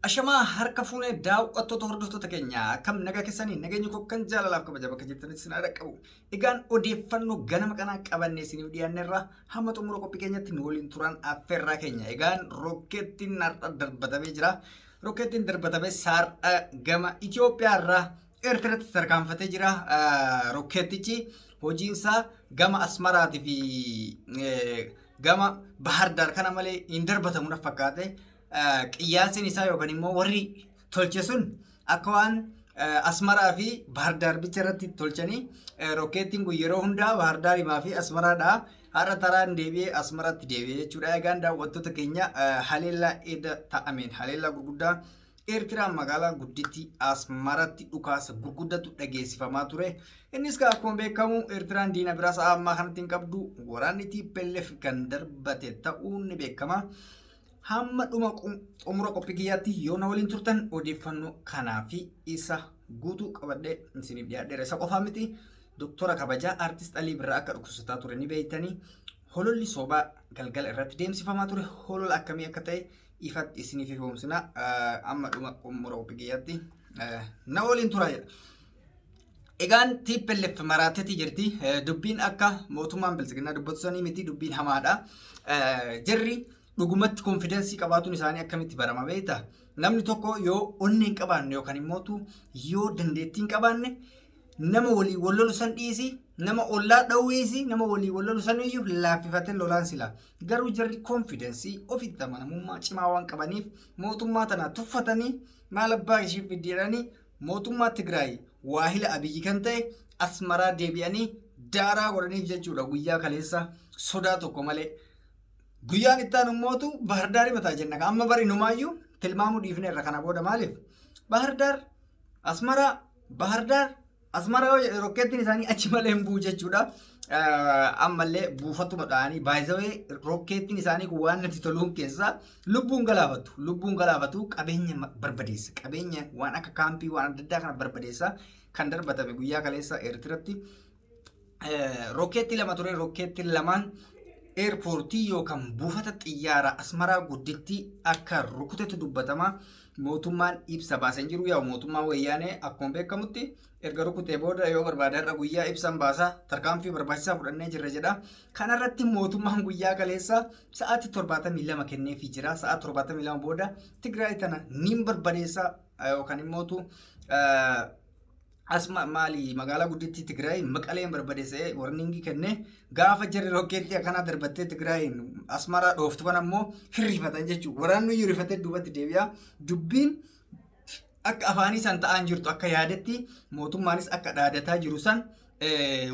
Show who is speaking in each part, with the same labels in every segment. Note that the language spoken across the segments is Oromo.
Speaker 1: Ashamaa harka fuunee daawwattoota hordoftoota keenya akkam nagaa keessanii nageenyi koo kan jaalalaaf kabaja bakka jirtanitti isin haa dhaqqabu. Egaan odeeffannoo ganama kanaa qabannee isiniif dhiyaanneerra hamma xumura qophii keenyatti nu waliin turan affeerraa keenya. Egaan rokkeettiin har'a darbatamee jira. Rokkeettiin darbatame har'a gama Itoophiyaa irraa Eertiraatti tarkaanfatee jira. Rokkeettichi hojiinsaa gama Asmaraatii fi gama Bahar Daar kana malee hin darbatamu na fakkaate. Qiyyaasiin isaa yookaan immoo warri tolche sun akka waan Asmaraa fi Bahar Daar bicha irratti tolchanii rokkeettiin kun yeroo hundaa Bahar Daarimaa fi Asmaraadha. Har'a taraan deebi'ee Asmaraatti deebi'ee jechuudha. Egaan daawwattoota keenya haleellaa eda ta'ameen haleellaa gurguddaa Eertiraan magaalaa guddittii Asmaratti dhukaasa gurguddatu dhageessifamaa ture. Innis kan akkuma beekamu Eertiraan diina biraa sa'a ammaa kanatti hin qabdu waraanni TPLF kan darbate ta'uun ni beekama. Hamma dhuma xumura qophii kiyyaatti yoo na waliin turtan odeeffannoo kanaa fi isa guutuu qabadhee isiniif dhiyaadheera. Isa qofaa miti Doktora kabajaa Artist Alii Birraa akka dhukkubsataa ture ni beektanii. Hololli sobaa galgala irratti deemsifamaa ture holola akkamii akka ta'e ifatti isiniif ifoomsina. Amma dhuma xumura qophii kiyyaatti na waliin turaa jedha. Egaan TPLF maraateeti jirti. Dubbiin akka mootummaan biltsiginnaa dubbatu sanii miti dubbiin hamaadha. Jarri dhugumatti konfidensii qabaatuun isaanii akkamitti barama beektaa? Namni tokko yoo onnee hin qabaanne yookaan immootu yoo dandeettii hin qabaanne nama walii wal lolu san dhiisi nama ollaa dha'uu dhiisi nama walii wal lolu san iyyuu laaffifatee lolaan sila. Garuu jarri konfidensii ofitti amanamummaa cimaa waan qabaniif mootummaa tana tuffatanii maal abbaa ishii fiddi jedhanii mootummaa Tigraay waahila Abiyyi kan ta'e Asmaraa deebi'anii daaraa godhaniif jechuudha guyyaa kaleessa sodaa tokko malee. Guyyaan itti aanu immootu Bahardaar himataa jenna. Amma bari numaayyuu tilmaamuu dhiifneerra kana booda maaliif? Bahardaar, Asmaraa, Bahardaar, Asmaraa yoo jedhe rokkeettiin isaanii achi malee hin bu'u jechuudha. Ammallee buufatuma dha'anii baay'isawee rokkeettiin isaanii kun waan natti toluun keessaa lubbuun galaafatu. Lubbuun galaafatu qabeenya barbadeessa. Qabeenya waan akka kaampii waan adda addaa kana barbadeessa kan darbatame guyyaa kaleessa Eertiratti. Rokkeettii lama ture rokkeettiin lamaan eerpoortii yookaan buufata xiyyaara Asmaraa guddittii akka rukutetu dubbatama. Mootummaan ibsa baasee hin jiru. Yaa mootummaan wayyaanee akkuma beekamutti erga rukutee booda yoo barbaade har'a guyyaa ibsan baasa tarkaanfii barbaachisaa fudhannee jirra jedha. Kanarratti mootummaan guyyaa kaleessa sa'aatii 72 kenneefii jira. Sa'aa 72 booda Tigraay tana niin barbadeessa yookaan immootu Asma maali magaalaa guddittii Tigraay Maqaleen barbadeessee warningii kenne gaafa jarri rokkeettii akkanaa darbattee Tigraayin Asmaraa dhooftu kana immoo hirrifatan jechuudha. Waraanni iyyuu rifatee duubatti deebi'a. Dubbiin akka afaanii san ta'aa hin jirtu akka yaadetti mootummaanis akka dhaadataa jiru san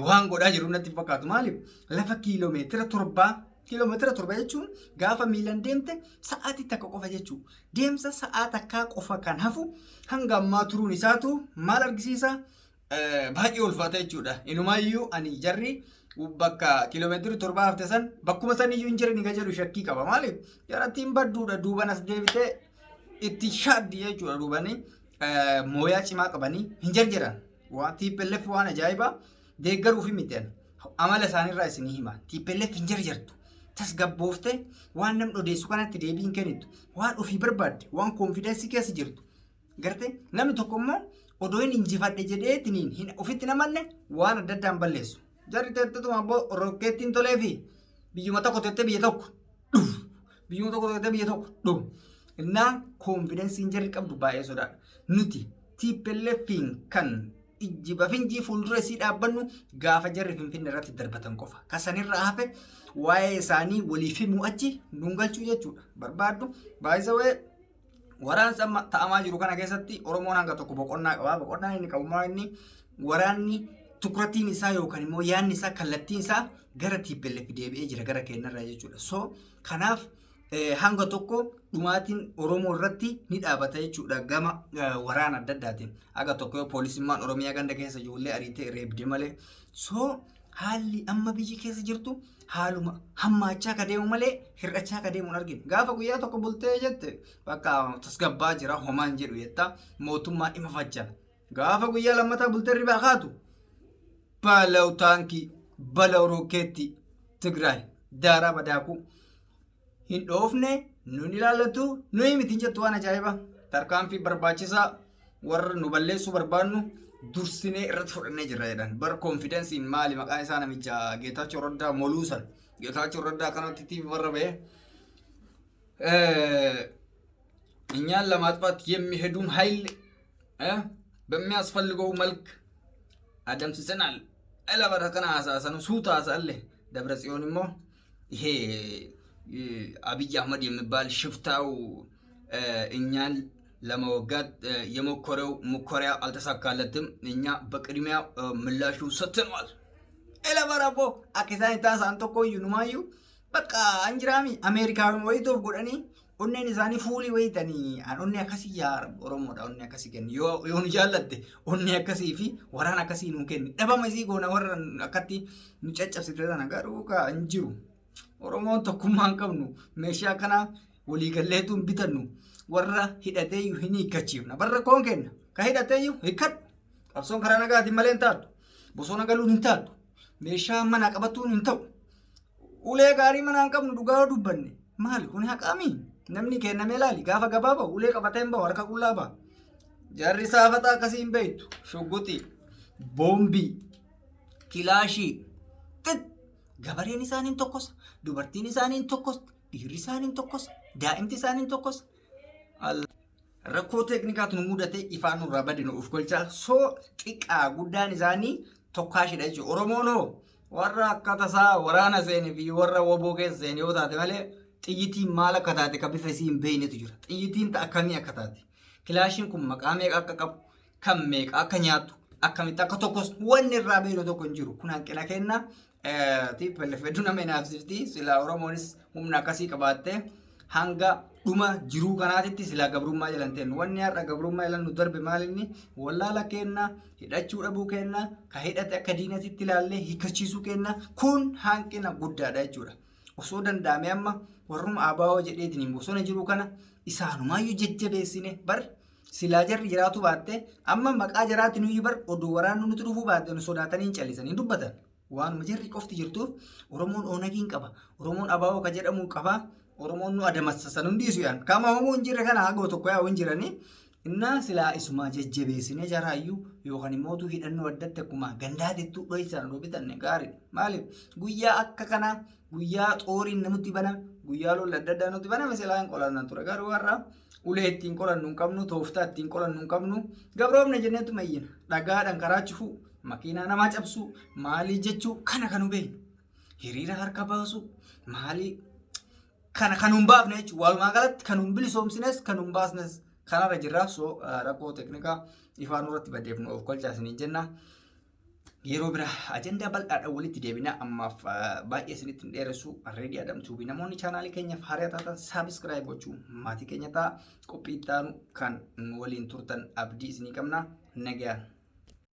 Speaker 1: waan godhaa jiru natti hin fakkaatu. Maaliif lafa kiiloomeetira torbaa kiiloomeetira torba jechuun gaafa miilan deemte sa'aatii takka qofa jechuudha. Deemsa sa'aa takkaa qofa kan hafu hanga ammaa turuun isaatu maal argisiisa? Baay'ee ulfaata jechuudha. Inumaayyuu ani jarri bakka kiiloomeetira torbaa hafte san bakkuma san iyyuu hin jiran kan jedhu shakkii qaba. Maaliif? Jarattiin badduudha duuban as deebitee itti shaaddi jechuudha duubanii mooyaa cimaa qabanii hin jarjaran. Waan TPLF waan ajaa'ibaa deeggaruufi miti ani. Amala isaaniirraa isinii hima. TPLF hin jarjartu. Tasgabbooftee waan namni odeessu kanatti deebii hin kennitu. Waan ofii barbaadde, waan koonfidensii keessa jirtu. Gartee namni tokko immoo odoo hin injifadhe jedheetiniin hin ofitti hin amanne waan adda addaan balleessu. Jarri teettetuma abboo rokkeettiin toleefi biyyuma tokko teettee biyya tokko dhufu. Biyyuma tokko teettee biyya tokko dhufu. Innaa koonfidensiin jarri qabdu baay'ee sodaadha. Nuti TPLFiin kan ijjiba finjii fuuldura isii dhaabbannu gaafa jarri Finfinne irratti darbatan qofa. Ka sanirraa hafe waa'ee isaanii waliif himuu achi nuun galchuu jechuudha. Barbaaddu baay'isawee waraansa amma ta'amaa jiru kana keessatti Oromoon hanga tokko boqonnaa qaba. Boqonnaan inni qabu maa inni waraanni tukratiin isaa yookaan immoo yaadni isaa kallattiin isaa gara TPLF deebi'ee jira gara keenyarraa jechuudha. So kanaaf hanga tokko dhumaatiin Oromoo irratti ni dhaabata jechuudha gama waraana adda addaatiin. Haga tokko yoo poolisummaan Oromiyaa ganda keessa ijoollee ariitee reebde malee. So haalli amma biyyi keessa jirtu haaluma hammaachaa ka deemu malee hir'achaa ka deemu hin arginu. Gaafa guyyaa tokko bultee jette bakka tasgabbaa jira homaan jedhu jetta mootummaan ima fajjana. Gaafa guyyaa lammataa bultee ribaa kaatu balaw taankii balaw rookeettii Tigraay daaraa badaakuu hin dhoofne nun ilaallatu nuyi miti hin jettu waan ajaa'ibaa. Tarkaanfii barbaachisaa warra nu balleessuu barbaannu dursinee irratti fudhannee jirra jedhan. Bar confidenceiin maali maqaan isaa namicha Geetaachoo Raddaa Moluusan. Geetaachoo Raddaa kanatti tiif warra ba'e. እኛን ለማጥፋት የሚሄዱም ኃይል በሚያስፈልገው መልክ አደምስሰናል። Elabara kana haasa'an suuta haasa'alle Dabra Tsiyoon immoo ይሄ አብይ አህመድ የሚባል ሽፍታው እኛን ለመወጋት የሞከረው ሙከራ አልተሳካለትም። እኛ በቅድሚያ ምላሹ ሰጥተነዋል። Elabara boo akka isaan itti haasa'an tokko iyyuu numaayyuu bakka anjiraami Ameerikaan wayituuf godhanii onneen isaanii fuulii wayitanii an onnee akkasii yaa Oromoodha onnee akkasii kenni yoo yoo nu jaallatte onnee akkasii fi waraana akkasii nuu kenni dhabama isii goona warra akkatti nu caccabsite sana garuu kaa hin jiru. Oromoon tokkummaa hin qabnu meeshaa kana waliigalleetu hin bitannu warra hidhateeyyuu hin hiikkachiifna barra koon kenna ka hidhateeyyuu hiikkadhu qabsoon karaa nagaatiin malee hin taatu bosona galuun hin taatu meeshaa mana qabatuun hin ta'u ulee gaarii mana hin qabnu dhugaa yoo dubbanne maali kun haqaamii namni kennamee laali gaafa gabaa ba'u ulee qabatee hin ba'u harka qullaa ba'a jarri saafata akkasii hin beektu shugguxii boombii kilaashii xit gabareen isaaniin tokkosa dubartiin isaaniin tokkosa dhiirri isaaniin tokkosa daa'imti isaaniin tokkosa. Rakkoo teeknikaatu nu mudate ifaan nurraa bade nu of golchaa soo xiqqaa guddaan isaanii tokkaashidha jechuudha. Oromoon hoo warra akka tasaa waraana seenii fi warra woboo keessa seene yoo taate malee xiyyitiin maal akka taate ka bifa isii hin beeknetu jira. Xiyyitiin akkamii akka taate. Kilaashiin kun maqaa meeqa akka qabu, kan meeqa akka nyaatu, akkamitti akka tokkos wanni irraa beeknu tokko hin jiru. Kun hanqina kenna. TPLF hedduu nama hinaafsifti. Silaa Oromoonis humna akkasii qabaattee hanga dhuma jiruu kanaatitti silaa gabrummaa jalan ta'en. Wanni har'a gabrummaa jalan nu darbe maal inni wallaala kenna, hidhachuu dhabuu kenna, ka hidhate akka diinatitti ilaallee hiikkachiisuu kenna. Kun hanqina guddaadha jechuudha. Osoo danda'ame amma warruma ABO jedheetiin bosona jiru kana isaanumayyuu jajjabeessine bar silaa jarri jiraatu baatte amma maqaa jaraatti nuyi bar oduu waraanni nuti dhufuu baatte nu sodaatanii hin callisanii hin dubbatan. Waanuma jarri qofti jirtuuf Oromoon Oonagiin qaba. Oromoon ABO ka jedhamu qaba. Oromoon nu adamassasan hundi isu yaan. Kama homuu hin jirre kana hagoo tokko yaa'u hin jiranii. Innaa silaa isumaa jajjabeessine jaraayyuu yookaan immoo hidhannoo addatti akkuma gandaatittuu dho'isaan odoo bitanne gaariidha. Maaliif guyyaa akka kanaa guyyaa xooriin namatti baname guyyaa lolli adda addaa nutti baname silaa hin qolannan ture garuu har'a ulee ittiin qolannu hin qabnu tooftaa ittiin qolannu hin qabnu gabroomne jenneetu mayyina dhagaadhaan karaa cufuu makiinaa namaa cabsuu maalii jechuu kana kan beeknu hiriira harka baasuu maalii kana kan hin baafne jechuudha. Walumaa galatti kan hin bilisoomsines kan hin baasnes kanarra jirra. So rakkoo teeknikaa ifaan irratti badeef nu of kolchaa isiniin jenna. Yeroo biraa ajandaa bal'aadhaan walitti deebina ammaaf baay'ee isinitti hin dheeressu Reedii Adam Tuubii namoonni chaanaalii keenyaaf haaraa taatan subscribe gochuu maatii keenya ta'a qophii itti aanu kan nu waliin turtan abdii isinii qabna nagayaan.